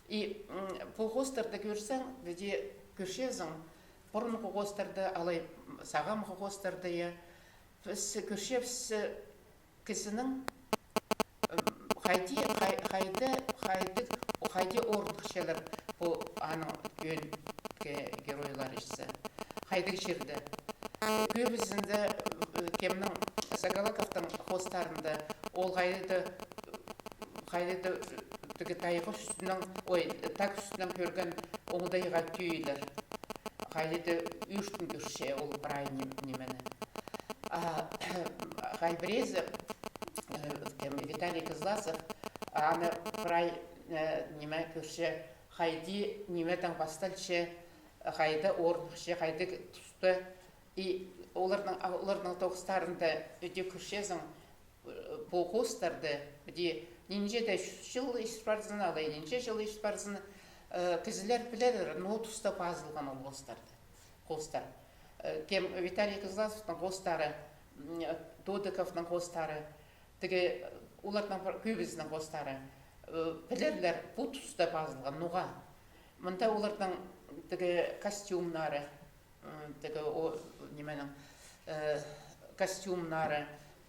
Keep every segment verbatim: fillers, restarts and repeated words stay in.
И пу хоостарды кӧрзең, піди кӧрчезің, пурунғы хоостарды, алай сағамғы хоостарды, я. Піс кӧрчебіс кізінің хайди, хайди, хайди орныхчалар пу аның тӧӧн геройлары ишсе. Хайдағ чирде. Кӧбізінде кемнің, Сагалаковтың хоостарында ол хайди хайди-да тігі тайғ ӱстӱнең, ой, тағ ӱстӱнең кӧрген оңдайға тӧӧйлер. Хайди-да ӧртін кӧрче ол прай нимені. А хай піреезі, кем, Виталий Кызласов, аны прай ниме кӧрче, хайди нимедең пасталча, хайда орныхча, хайдағ туста. И оларның, оларның тоғыстарында ідӧк кӧрчезің, пу хоостарды, піди нинҷе-де чыл ис парзын, алай нинҷе чыл ис парзын, кізілер пілерлер, ноо туста пазылған ол хоостарды. Хоостар. Кем Виталий Кызласовтың хоостары, Тодыковтың хоостары, тігі оларның кӧбізінің хоостары, пілерлер, пу туста пазылған, ноға. Мында оларның тігі костюмнары, тігі, о, нименің, костюмнары,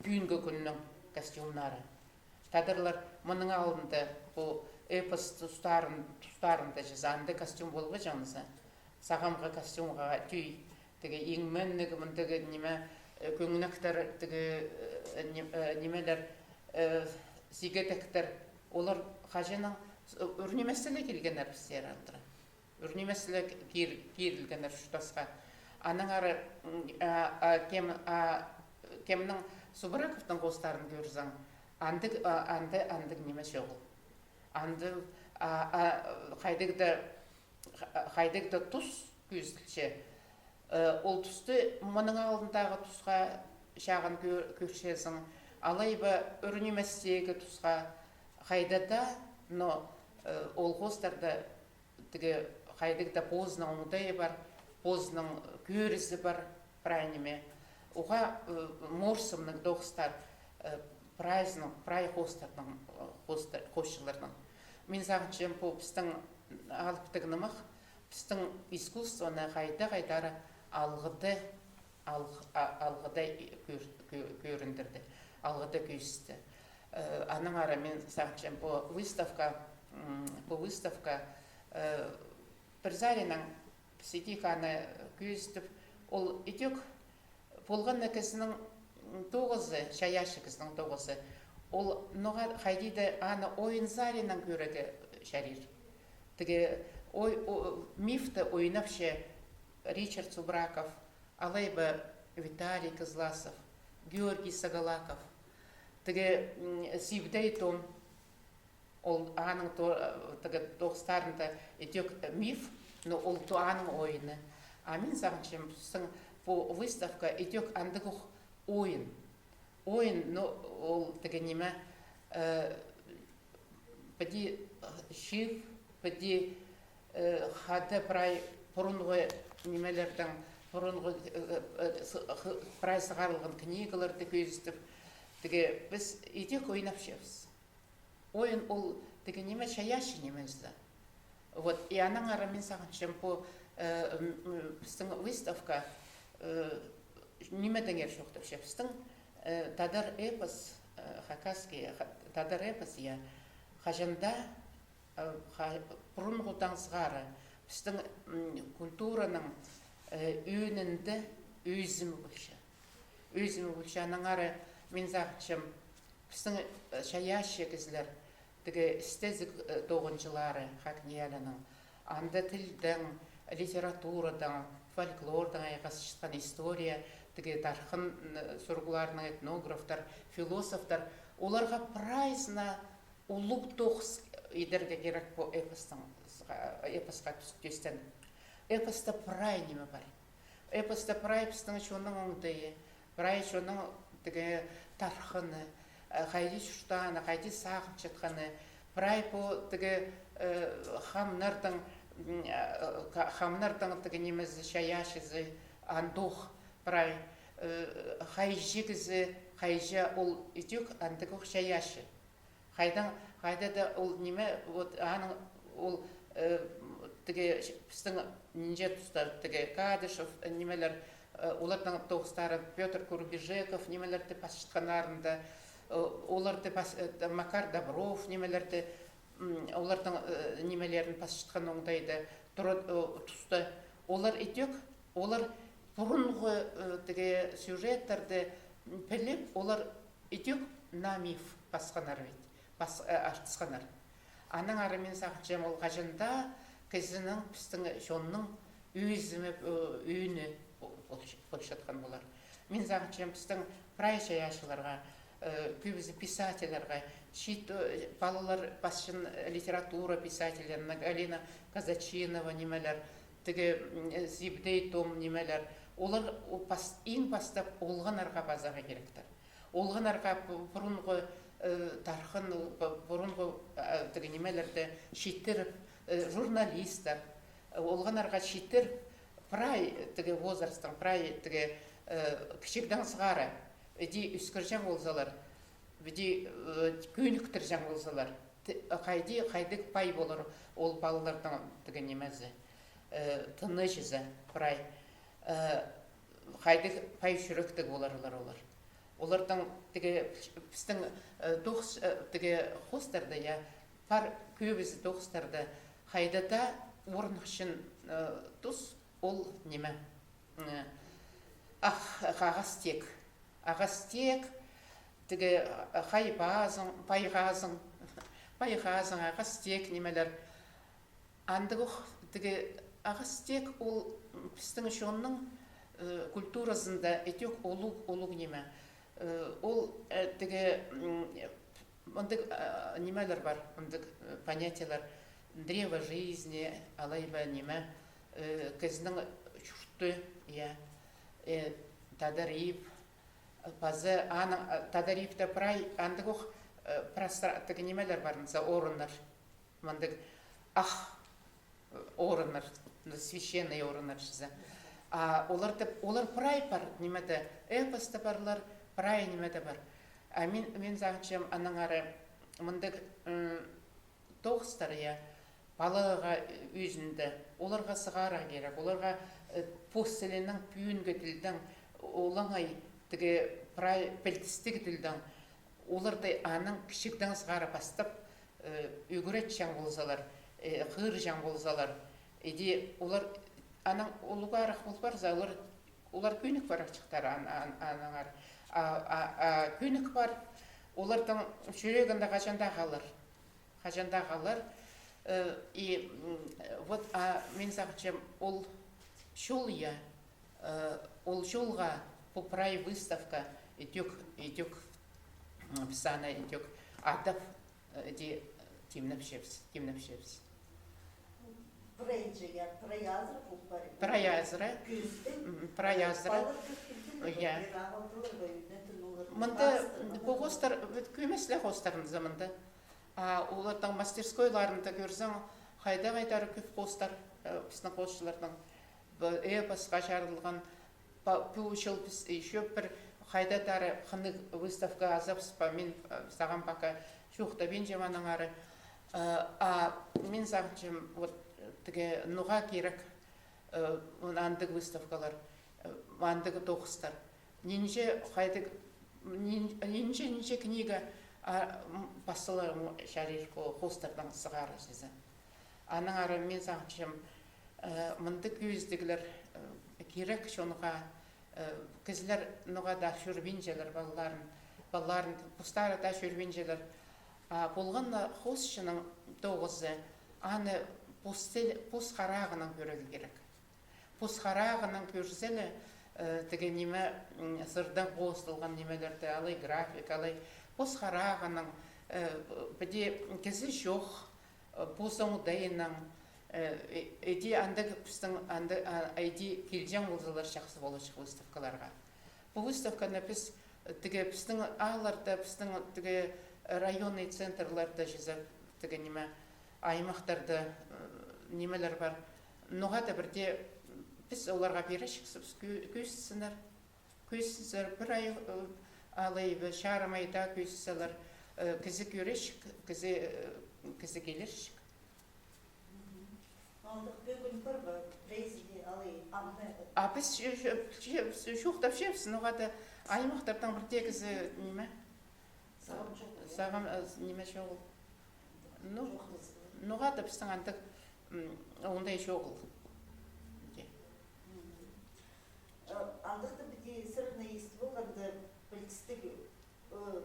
пӱӱнгі кӱннің костюмнары. Тадарлар мының алнында пу эпос тустарын, тустарында чізе, анда костюм полбаҷаң за. Сағамғы костюмға тӧӧй, тігі иңменніг, мындағ ниме, кӧңнектер, тігі нимелер, сигедектер, олар хаҷаннаң ӱр нимес ле килгеннер пістер андыра. Ӱр нимес ле кир-, кирілгеннер чуртасха. Аннаңар кем, кемнің, Субраковтың хоостарын кӧрзең, андағ, анда андағ ниме чоғыл. Анда хайдағ-да, хайдағ-да тус кӧзіділче. Ол тусты мының алнындағы тусха чағын кӧрчезің, алай ба ӱр ниместегі тусха, хайда-да, но ол хоостарда тігі хайдағ-да позының оңдайы пар, позының кӧрізі пар, прай ниме. Уғаа морсымнығ тоғыстар прайзының, прай хоостарның, хоосчыларның. Мин сағынчам, пу пістің алыптығ нымах пістің искусствоны хайда-хайдар алғыда, алғыда кӧріндірді, алғыда кӧзітті. Аннаңар мин сағынчам, пу выставка, пу выставка пір саринаң піс ідӧк аны кӧзідіп, ол ідӧк полған на кізінің тоғызы, чайаачы кізінің тоғызы. Ол ноға хайди-да аны ойын саринаң кӧрерге чарир. Тігі ой, мифті ойнапча Ричард Субраков, алай ба Виталий Кызласов, Георгий Сагалаков, тігі Сибдей Том. Ол аның то-, тігі тоғыстарында ідӧк миф, но ол то аның ойыны. А мин сағынчам, пістің пу выставка ідӧк андағ ох ойын. Ойын, но ол тігі ниме, піди чыып, піди хада прай пурунғы нимелердең, пурунғы прай сығарылған книгаларды кӧзітіп, тігі піс ідӧк ойнапчабыс. Ойын ол тігі ниме, чайаачы нимезі. Вот, и аннаңар мин сағынчам, пу пістің выставка нимедеңер чоохтапча, пістің тадар эпос, хакасский, тадар эпос, я, хаҷан даа пурунғыдаң сығара пістің культураның ӧӧнінде ӧзімі полча. Ӧзімі полча. Аннаңар мин сағынчам, пістің чайаачы кізілер, тігі істезіг тоғынҷылары ХакНИИЯЛИ-ның, анда тілдең, литературадаң, фольклордаң айғасчатхан, история, тігі тархын сурығларының, этнографтар, философтар, оларға прайзына улуғ тоғыс идерге кирек пу эпостың, эпосха тӧс-, тӧстеніп. Эпоста прай ниме пар. Эпоста прай пістің чонның оңдайы, прай чонның тігі тархыны, хайди чуртааны, хайди сағынчатханы, прай пу тігі хамнарның, хамнарның тігі нимезі, чайаачызы, андох прай хайҷы кізі, хайҷы ол ідӧк андағ ох чайаачы. Хайдаң, хайда даа ол ниме, вот, аның, ол, э, тігі, пістің нинҷе тустар, тігі Кадышев, э, нимелер, э, олардың тоғыстарын, Пётр Курбижеков нимелерді пасчатханнарында, э, оларды пас-, э, Макар Добров нимелерді, м, олардың, э, нимелерін пасчатхан оңдайда тура, э, туста. Олар ідӧк, олар пурунғы, э, тігі сюжеттерді піліп, олар ідӧк на миф пасханнар вет, пас-, э, артысханнар. Анаң ары мин сағынчам, ол хаҷан даа кізінің, пістің чонның ӧзімі, э, ӧӧні пол-, полчатхан полар. Мин сағынчам, пістің прай чайаачыларға, э, кӧбізі писательлерге, чиит, э, палалар пасчаң литература писательлеріне, Галина Казачинова нимелер, тігі, м, Сибдей Том нимелер. Олар о-, пас-, иң пастап олғаннарға пазарға киректер. Олғаннарға пу-, пурунғы, э, тархын, пу-, пурунғы, э, тігі нимелерді читіріп, э, журналисттер, э, олғаннарға читіріп, прай тігі возрастың, прай тігі, э, кічігдең сығара, іди ӧскірҷең ползалар, іди, э, кӧніктірҷең ползалар, ті-, хайди, хайдағ пай полар ол палалардың тігі нимезі, э, тынҷызы, прай. Э, хайдағ пай чӱректіг поларлар олар. Олардың тігі пістің, э, тоғыс, э, тігі хоостарда, я, пар кӧбізі тоғыстарда хайда даа орныхчаң, э, тус ол ниме. М, ах, ағас теек. Ағас теек, тігі, э, хай пазың, пай хазың, пай хазың, ағас теек нимелер. Андағох тігі ағас теек ол пістің чонның, э, культуразында ідӧк улуғ, улуғ ниме. Э, ол, э, тігі, м, мындағ, э, нимелер пар, мындағ, э, понятиелер. Древо жизни, алай ба ниме, э, кізінің чурты, я, э, тадар иб, паза аның, э, тадар ибде прай андағох, э, простра-, тігі нимелер пар, мынза орыннар. Мындағ ах, э, орыннар, ну, священный орыннар чізе. А оларда, олар прай пар, нимеде, эпоста парлар, прай нимеде пар. А мин, мин сағынчам, анаң ары мындағ, м, тоғыстар, я, палаға ӧзінде, оларға сығара кирек, оларға, э, пос тілінең, пӱӱнгі тілдең, олаңай тігі прай пілдістіг тілдең, оларды аның кічігдең сығара пастап, э, ӱгретчең ползалар, э, хығырҷаң ползалар. Іди олар анаң улуғарах пол парза, олар, олар кӧнік парарҷыхтар ан-, ан-, анаңар. А, а, а кӧнік пар, олардың чӱрегінде хаҷан даа халар. Хаҷан даа халар. Э, и, м, вот, а мин сағынчам, ол чол, я, э, ол чолға пу прай выставка ідӧк, ідӧк, м, піс аны ідӧк адап, э, іди тимнепчебіс, тимнепчебіс. Прай азыра пол парир. Прай азыра. Кӧзідең. М, прай азыра. Палалар кӧп пілділер, я, пір ағылдылар ба, ӱнетін олар. Мында пу хоостар, вот кӧмес ле хоостарымза мында. А олардың мастерскойларында кӧрзең, хайда-хайдар кӧп хоостар, э, пістің хоосчыларның. Бу эпосха чарыдылған, па-, пу чыл піс ещё пір хайда-дар хынығ выставка азабыс па, мин, э, сағам пока чоохтабинчам анаң ары. Э, а мин сағынчам, вот, тігі ноға кирек, э, андағ выставкалар, э, андағ тоғыстар. Нинҷе хайдағ, нин-, нинҷе, нинҷе книга, а, м, пастыла, м, чарир хо-, хоостардаң сығара чізе. Анаң ары мин сағынчам, э, мындағ кӧзідіглер, э, кирек чонға, э, кізілер ноға даа чӧрбинчелер, палаларын, палаларын постары даа чӧрбинчелер. А полған на хоосчының тоғызы, аны пос тіл-, пос харағынаң кӧрерге кирек. Пос харағынаң кӧрзе ле, э, тігі ниме, м, сырдаң хоосталған нимелерді, алай графика, алай пос харағынаң, э, піди кізі чох, э, пос оңдайынаң, э, и-, іди андағ пістің, андағ, а, іди килҷең ползалар, чахсы поларҷых выставкаларға. Пу выставканы піс, э, тігі пістің аалларда, пістің тігі районный центрларда чізе, тігі ниме, аймахтарда, э, нимелер пар. Ноға даа пірдее піс оларға пирерҷікпіс, кӧ-, кӧзітсіннер. Кӧзітсіннер, пір ай, э, алай ба чарым ай даа кӧзітселер. Э, кізі кӧрерҷік, кізі, э, кізі килерҷік. Андағ пӧгін пір бе, пірее алай амды. А піс чӧ-, чӧ-, чӧ-, чоохтапчабыс, ноға-да аймахтардаң пірдее кізі ниме? Сағам чоғыл, я? Сағам, э, ниме чоғыл. Ну, чоғыл. Ноға-да пістің андағ, м, оңдай чоғыл. Де. Мгм. Э, андағ даа піди сірерні истіп алғанда, пілдістіг, э,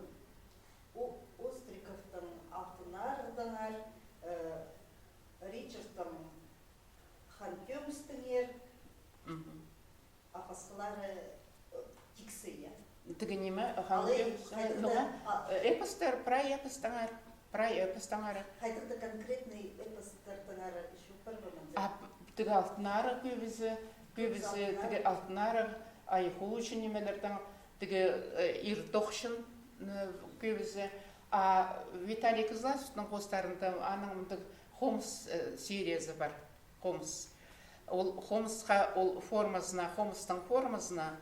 О-, Остриковтың «Алтын Арығ» таңар, э, Ричардтың «Хан Тӧңістеңер», мгм, а пасхалары, э, тиксі, я? Тігі ниме, хан... Алай, тӧң-, хайдағ-да, ноға, а, э, эпостар, прай эпостаңар, прай эпостаңар. Хайдағ-да конкретный эпостар таңар ещё пір бе мында? А, п-, тігі «Алтын Арығ» кӧбізі, кӧбізі, кӧбізі «Алтын Арығ», тігі «Алтын Арығ», «Ай хуучын» нимелердең, тігі, э, «Ир тохчын», э, кӧбізі. А Виталий Кызласовтың хоостарында аның мындағ «Хомыс», э, сериязы пар. Хомыс. Ол хомысха, ол формазына, хомыстың формазына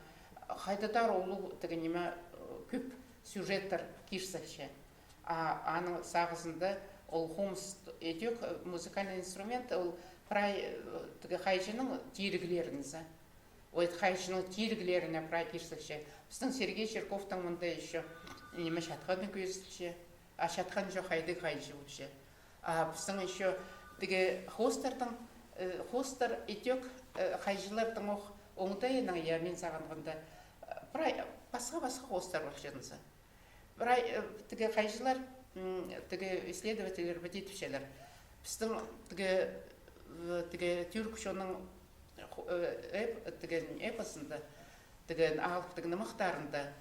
хайдағ-да улуғ тігі ниме, э, кӧп сюжеттер кирчетче. А аның сағызында ол хомыс ідӧк, э, музыкальный инструмент, ол прай, э, тігі хайҷының тиріглерінзі. Ол хайҷының тиріглеріне прай кирчетче. Пістің Сергей Чирковтың мында ещё ниме чатханы кӧзітче. А чатхан чох, хайдағ хайҷы вообще. А пістің ещё тігі хоостарның, э, хоостар ідӧк, э, хайҷыларның ох оңдайынаң, я, мин сағынғанда, э, прай пасха-пасха хоостар пар чыынза. Прай, э, тігі хайҷылар, м, тігі исследовательлер піди тіпчелер. Пістің тігі, э, тігі тӱрк чонның ху-, э, эп-, тігі эпосында, тігі алыптығ нымахтарында,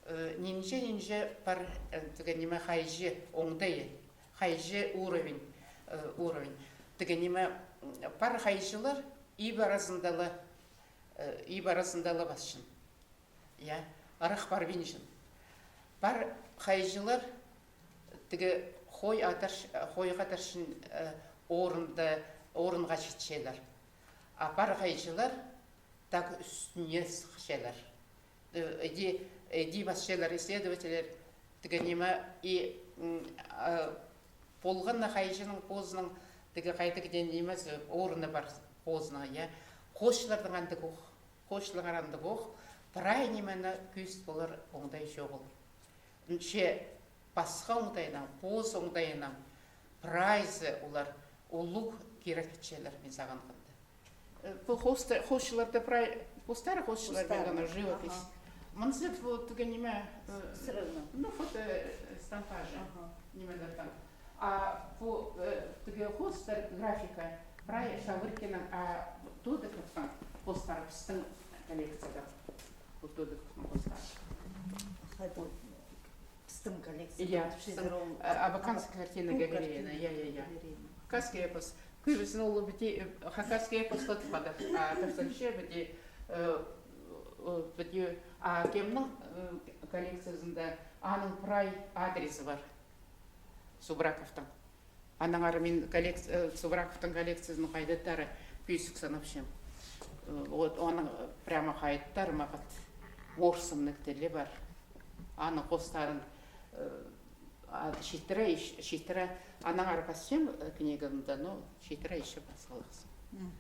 э, нинҷе-нинҷе пар, э, тігі ниме хайҷы оңдайы, хайҷы уровень, э, уровень. Тігі ниме, м, пар хайҷылар иб аразында ла, э, иб аразында ла пасчаң. Я, ырах парбинчаң. Пар хайҷылар тігі хой адарч-, хойға адарчаң, э, орында, орынға читчелер. А пар хайҷылар так ӱстӱне сыхчалар. Э, іди, іди пасчалар исследовательлер, тігі ниме, и, м, а, полған на хайҷының позының тігі хайдағ даа нимезі, орны пар позының, я. Хоосчыларның андағ ох. Хоосчыларның андағ ох. Прай нимені кӧзіт полар оңдай чоғыл. Че пасха оңдайынаң, пос оңдайынаң прайзы олар улуғ кирек итчелер, мин сағынғанда. Э, пу хоста-, хоосчыларда прай, постары хоосчылар. Постары. Берген живопись. Аха. Мынзы пу тігі ниме, э, всё равно. Ну, фото, э, стампажы. Аха. Нимелердең. А пу, э, тігі хоостар графика прай Шавыркинның, а Тодыковтың хоостары пістің коллекцияда. Пу Тодыковтың хоостары. Хайди, пістің коллекцияда. Я, пістің, э, Абаканская картина галереяна, я, я, я. Хакасский эпос. Кӧбізін ол піди, э, хакасский эпос тудып парды, а, тапсанча піди, э, э, піди, а кемнің, э, коллекциязында аның прай адрезі пар. Субраковтың. Аннаңар мин коллекци-, э, Субраковтың коллекциязын хайдаттары пӧзік санапчам. Э, вот, аның, э, прямо хайдаттары мағат орыс нимелер пар. Аның хоостарын, э, а, читіре, иш-, читіре, аннаңар пасчам, э, книгамда, но читіре ещё пас поларзың. Мгм.